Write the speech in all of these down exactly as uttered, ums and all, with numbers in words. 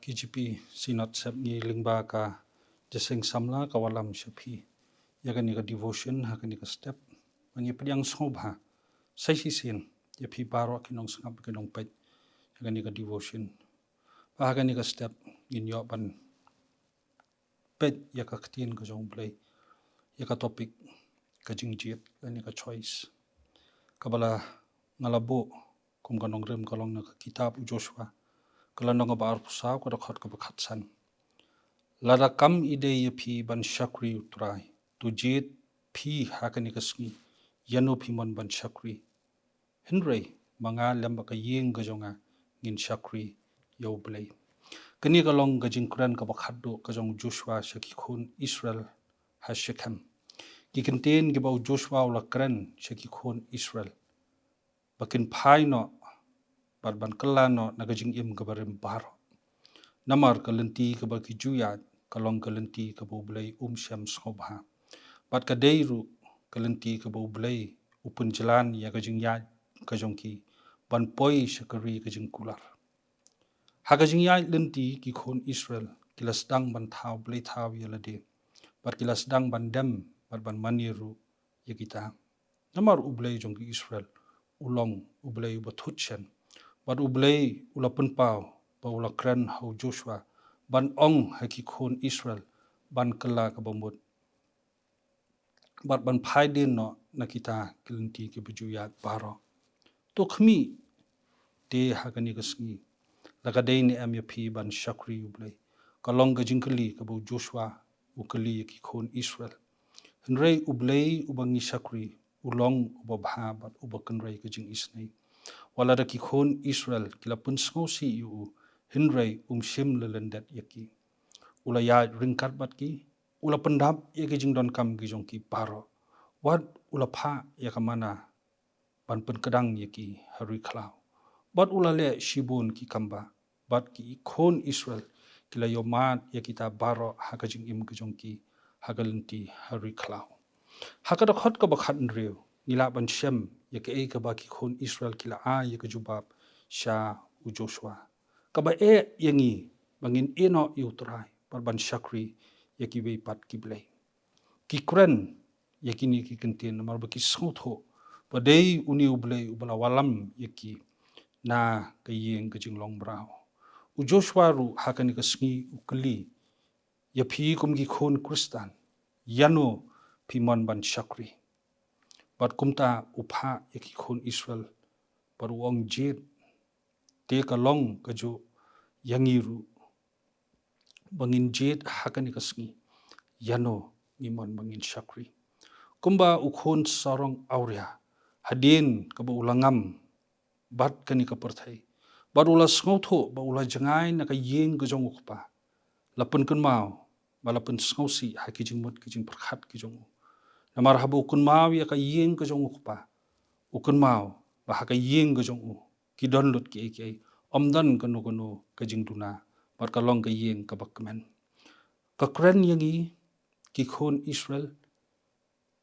K J P Synod Sep, ngi lyngba ka Jingïaseng Samla ka Wallam sha phi ïa kane ka devotion ha kane ka step. Ngi pdiang sngewbha sa shisien ïa phi baroh ki nongsngap ki nongpeit ïa kane ka devotion. Ba ha kane ka step ngin ïoh ban peit ïa ka ktien ka jong U Blei, ïa ka topic ka jingjied, ïa kane ka choice. Kaba la nga la buh kum ka nongrim ka long na ka kitab u Joshua, ka lynnong kaba arphew saw, ka dkhot kaba khatsan. Lada kam ïadei ïa phi ban shakri U Trai, to jied phi ha kane ka sngi ïano phi mon ban shakri. Hynrei ma nga lem bad ka ïing ka jong nga ngin shakri ïa U Blei. Kane ka long ka jingkren kaba khatduh ka jong u Joshua sha ki khun Israel ha Shekhem. Ki kyntien kiba u Joshua u la kren sha ki khun Israel ba kin phai noh bad ban kylla noh na ka jingim kaba rim baroh. Namar ka lynti kaba ki ju ïaid ka long ka lynti kaba U Blei um shym sngewbha. Bad ka dei ruh ka lynti kaba U Blei u pynjlan ïa ka jingïaid ka jong ki ban poi sha ka ri ka jingkular. Ha ka jingïaid lynti ki khun Israel ki la sdang ban thaw blei thaw ïa lade bad ki la sdang ban dem bad ban mane ruh ïa kita. Namar U Blei jong ki Israel u long U Blei uba thut shen. Bad U Blei u la pynpaw ba u la kren ha u Joshua ban ong ha ki khun Israel ban kylla kaba mut bad ban phai dien noh na kita ki lynti kiba ju ïaid baroh. To khmih te ha kane ka sngi, la ka dei ne em ïa phi ban shakri U Blei? Ka long ka jingkylli kaba u Joshua u kylli ïa ki khun Israel. Hynrei U Blei uba ngi shakri u long uba bha bad uba kynrei ka jingisynei. Wat la da ki khun Israel ki la pynsngewsih ïa u, hynrei um shym la lyndet ïa ki. U la ïaid ryngkat bad ki, u la pyndap ïa ki jingdonkam ki jong ki baroh. Wat u la phah ïa ka manna ban pynkdang ïa ki ha ri khlaw. Bad u la leh shibun ki kambah, bad ki khun Israel ki la ïohmad ïa kita baroh ha ka jingim ka jong ki ha ka lynti ha ri khlaw. Ha ka dkhot kaba khathynriew ngi lah ban shem ïa kaei kaba ki khun Israel ki la ai ïa ka jubab sha u Joshua, kaba eh ïa ngi ba ngin ïehnoh ïa U Trai bad ban shakri ïa kiwei pat ki blei. Ki kren ïa kine ki kyntien namar ba ki sngewthuh ba dei une U Blei uba la wallam ïa ki na ka ïing ka jinglong mraw. U Joshua ruh ha kane ka sngi u kylli ïa phi kum ki khun Khristan, ïano phi mon ban shakri? Bad kumta u phah ïa ki khun Israel bad u ong, jied. Te ka long kajuh ïa ngi ruh ba ngin jied ha kane ka sngi ïano ngi mon ba ngin shakri. Kumba u khun sarong awria, hadien kaba u la ngam bad kane ka pyrthei bad u la sngewthuh ba u la jngai na ka ïing ka jong u kpa, la pynkynmaw ba la pynsngewsih ha ki jingmut ki jingpyrkhat ki jong u. Namar haba u kynmaw ïa ka ïing ka jong u kpa, u kynmaw ba ha ka ïing ka jong u ki don lut kiei kiei, ym don kano kano ka jingduna bad ka long ka ïing kaba kmen. Ka kren ïa ngi ki khun Israel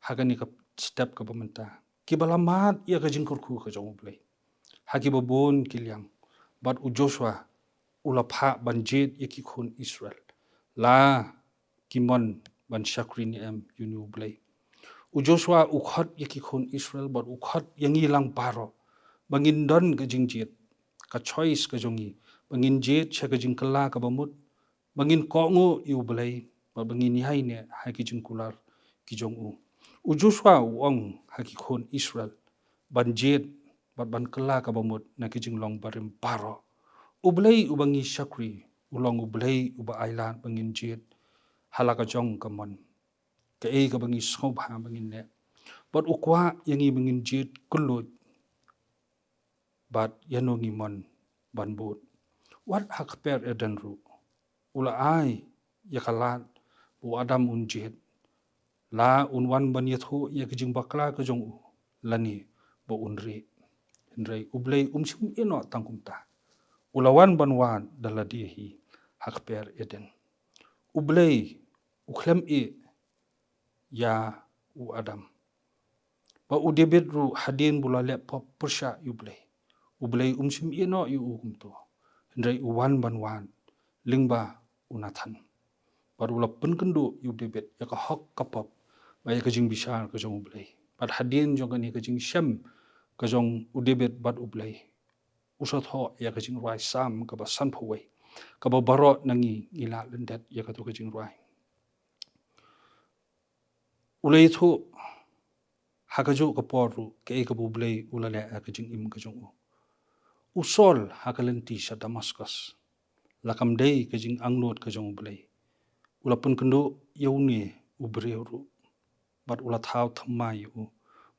ha kane ka step kaba mynta, kiba la mad ïa ka jingkyrkhu ka jong U Blei ha kiba bun ki liang. Bad u Joshua u la phah ban jied ïa ki khun Israel la ki mon ban shakri ne em ïa une U Blei. U Joshua u khot ïa ki khun Israel bad u khot ïa ngi lang baroh ba ngin don ka jingjied, ka choice ka jong ngi, ba ngin jied sha ka jingkylla kaba mut, ba ngin kohnguh ïa U Blei bad ba ngin ïaineh ha ki jingkular ki jong u. U Joshua u ong ha ki khun Israel ban jied bad ban kylla kaba mut na ki jinglong barim baroh. U Blei uba ngi shakri u long U Blei uba ailad ba ngin jied ha la ka jong ka mon, kaei kaba ngi sngewbha ba ngin leh. Bad u kwah ïa ngi ba ngin jied kylluid bad ïano ngi mon ban bud. Wat ha kper Eden ruh u la ai ïa ka lad ba u Adam un jied, la un wan ban ïathuh ïa ka jingbakla ka jong u lane ba un rieh. Hynrei U Blei um shym ïehnoh tang kumta. U la wan ban wad da lade hi ha kper Eden. U Blei u khlem ïeh ïa u Adam. Ba u David ruh hadien ba u la leh pop pyrshah ïa U Blei, U Blei um shym ïehnoh ïa u kumto. Hynrei u wan ban wad lyngba u Nathan. Bad u la pynkynduh ïa u David ïa ka hok ka pop bad ïa ka jingbishar ka jong u Blei. Bad hadien jong kane ka jingshem ka jong u David bad u Blei, u sa thoh ïa ka jingrwai Salm kaba sanphew wei, kaba baroh na ngi ngi lah lyndet ïa kato ka jingrwai. U la ïathuh ha kajuh ka por ruh kaei kaba u Blei u la leh ha ka jingim ka jong u. U Saul ha ka lynti sha Damaskus, la kam dei ka jingangnud ka jong u Blei, u la pynkynduh ïa une u briew ruh, bad u la thaw thymmai ïa u,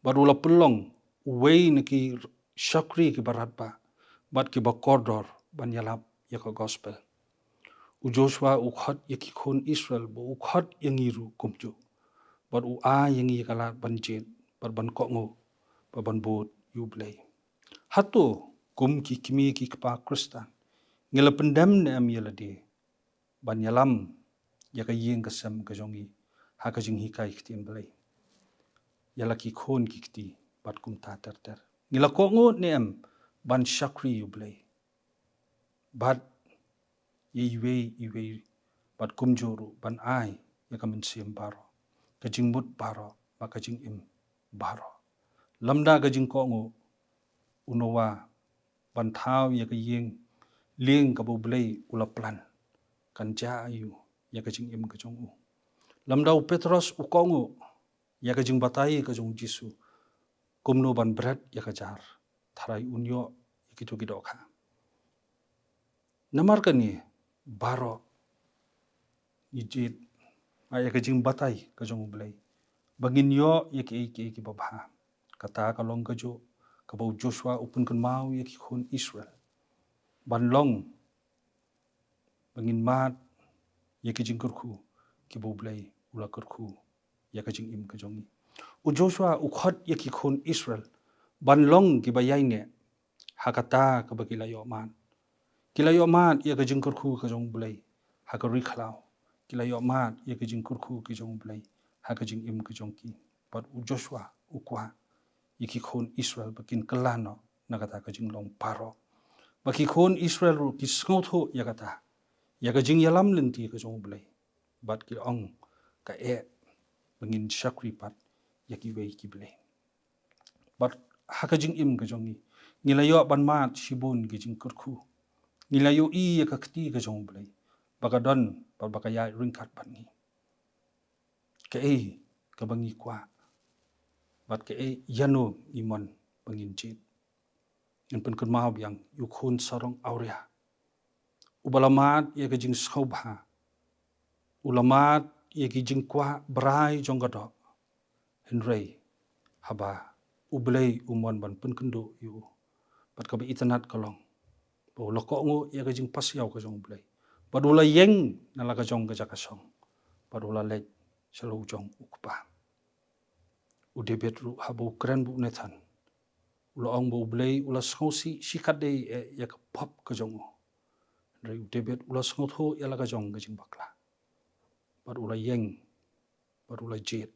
bad u la pynlong uwei na ki shakri kiba radbah bad kiba kordor ban ïalap ïa ka gospel. U Joshua u khot ïa ki khun Israel ba u khot ïa ngi ruh kumjuh, bad u ai ïa ngi ïa ka lad ban jied bad ban kohnguh bad ban bud ïa u Blei. Hato kum ki kmie ki kpa Khristan ngi la pyndem ne em ïa lade ban ïalam ïa ka ïing ka sem ka jong ngi ha ka jinghikai ktien Blei, ïa la ki khun ki kti bad kumta ter ter? Ngi la kohnguh ne em ban shakri ïa u Blei bad ïa iwei iwei, bad kumjuh ruh ban ai ïa ka mynsiem baroh, ka jingmut baroh bad ka jingim baroh? Lymda ka jingkohnguh u Noah ban thaw ïa ka ïing lieng kaba u Blei u la plan kan jia aïu ïa ka jingim ka jong u? Lymda u Petros u kohnguh ïa ka jingbatai ka jong u Jisu kumno ban bret ïa ka jar, tharai un ïoh ïa kito ki dohkha? Namar kane baroh ngi jied ïa ka jingbatai ka jong u Blei ba ngin ïoh ïa kiei kiei kiba bha. Kata ka long kajuh kaba u Joshua u pynkynmaw ïa ki khun Israel ban long, ba ngin mad ïa ki jingkyrkhu kiba u Blei u la kyrkhu ïa ka jingim ka jong ngi. U Joshua u khot ïa ki khun Israel ban long kiba ïaineh ha kata kaba ki la ïoh mad. Ki la ïoh mad ïa ka jingkyrkhu ka jong u Blei ha ka ri khlaw. Ki la ïoh mad ïa ka jingkyrkhu ka jong u Blei ha ka jingim ka jong ki. Bad u Joshua u kwah ïa ki khun Israel ba kin kylla noh na kata ka jinglong baroh, ba ki khun Israel ruh ki sngewthuh ïa kata, ïa ka jingïalam lynti ka jong u Blei. Bad ki ong, ka eh ba ngin shakri pat ïa kiwei ki blei. Bad ha ka jingim ka jong ngi, ngi la ïoh ban mad shibun ki jingkyrkhu. Ngi la ïohi ïa ka kti ka jong u Blei ba ka don bad ba ka ïaid ryngkat bad ngi. Kaei kaba ngi kwah bad kaei, ïano ngi mon ba ngin jied? Ngin pynkynmaw biang ïa u khun sarong awria uba la mad ïa ka jingsngewbha, u la mad ïa ki jingkwah brai jong ka doh. Hynrei haba u Blei u mon ban pynkynduh ïa u, bad kaba itynnad ka long ba u la kohnguh ïa ka jingpasiaw ka jong u Blei, bad u la ïeng na la ka jong ka jaka shong, bad u la leit sha la u jong u kpa. U David ruh haba u kren bad u Nathan, u la ong ba u Blei u la sngewsih shikatdei eh ïa ka pop ka jong u. Hynrei u David u la sngewthuh ïa la ka jong ka jingbakla, bad u la ïeng bad u la jied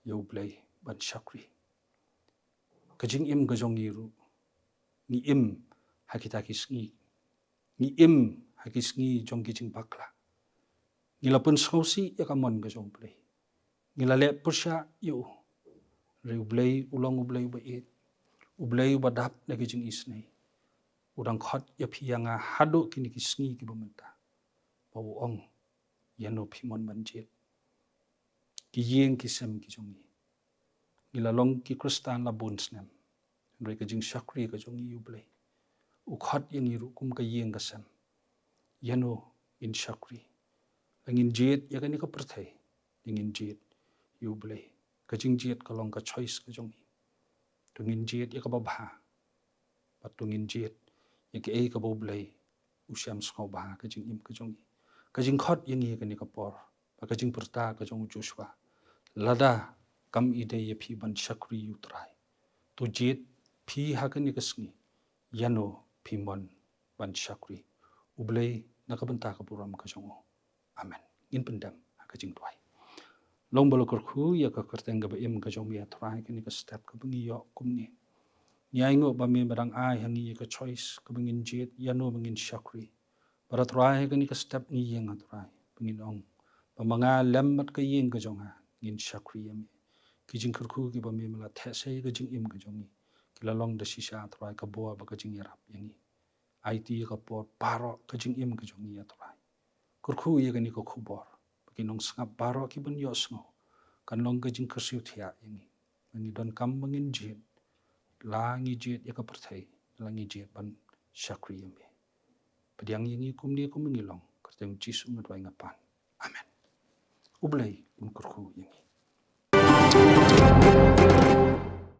ïa u Blei ban shakri. Ka jingim ka jong ngi ruh, ngi im ha kita ki sngi. Ngi im ha ki sngi jong ki jingbakla. Ngi la pynsngewsih ïa ka mon ka jong u Blei. Ngi la leh pyrshah ïa u. Hynrei u Blei u long u Blei uba ïeit, u Blei uba dap na ki jingisynei. U dang khot ïa phi ïa nga haduh kine ki sngi kiba mynta, ba u ong, ïano phi mon ban jied? Ki ïing ki sem ki jong ngi. Ngi la long ki Khristan la bun snem, hynrei ka jingshakri ka jong ngi ïa u Blei, u khot ïa ngi ruh kum ka ïing ka sem. Ïano ngin shakri? La ngin jied ïa kane ka pyrthei, la ngin jied ïa u Blei? Ka jingjied ka long ka choice ka jong ngi. To ngin jied ïa kaba bha, bad to ngin jied ïa kaei kaba u Blei u shem sngewbha ha ka jingim ka jong ngi. Ka jingkhot ïa ngi ha kane ka por, bad ka jingpyrta ka jong u Joshua, lada kam i dei ïa phi ban shakri ïa u Trai, to jied phi ha kane ka sngi ïano phi mon ban shakri. U Blei na ka bynta ka burom ka jong u. Amen. Ngin pyndem ha ka jingduwai. Long ba la kyrkhu ïa ka kyrteng kaba im ka jong me, A Trai, kane ka step kaba ngi ïoh kumne. Ngi ainguh ba me me dang ai ha ngi ïa ka choice kaba ngin jied ïano ba ngin shakri. Bad A Trai, ha kane ka step ngi ïeng, A Trai, ba ngin ong ba ma nga lem bad ka ïing ka jong nga ngin shakri ïa me. Ki jingkyrkhu kiba me me la theh sha ka jingim ka jong ngi ki la long da shisha, A Trai, ka bor bad ka jingïarap ïa ngi. Aiti ïa ka por baroh ka jingim ka jong ngi, A Trai. Kyrkhu ïa kane ka khubor ba ki nongsngap baroh ki ban ïohsngew kan long ka jingkyrsiew thiah ïa ngi. Ngi donkam ba ngin jied, la ngi jied ïa ka pyrthei, la ngi jied ban shakri ïa me. Pdiang ïa ngi kumne kumba ngi long, kyrteng Jisu nga duwai nga pan. Amen. U Blei un kyrkhu ïa ngi.